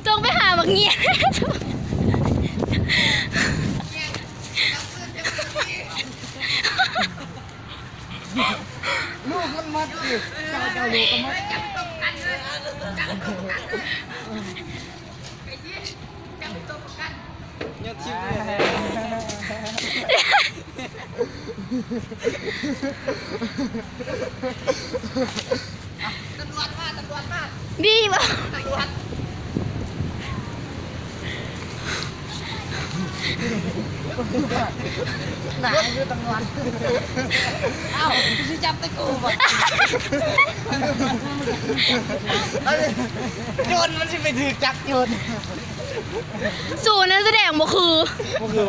ຈົ່ງໄປຫາບັກເງຍ. ລູກມັນມັດຢູ່ ເຈົ້າ ເຈົ້າລູກກໍມັດ. ຍອດທິບເລີຍ ຕຳຫຼວດມາ ຕຳຫຼວດມາ ດີບໍ່? ຕຳຫຼວດ ໜາວຄືຕຳຫຼວດ. ເອົ້າ ຊິຈັບແຕ່ກູບໍ່? ໂຈນມັນຊິໄປຖືກຈັບໂຈນ. ສູນນັ້ນສະແດງບໍ່ຄື ບໍ່ຄື.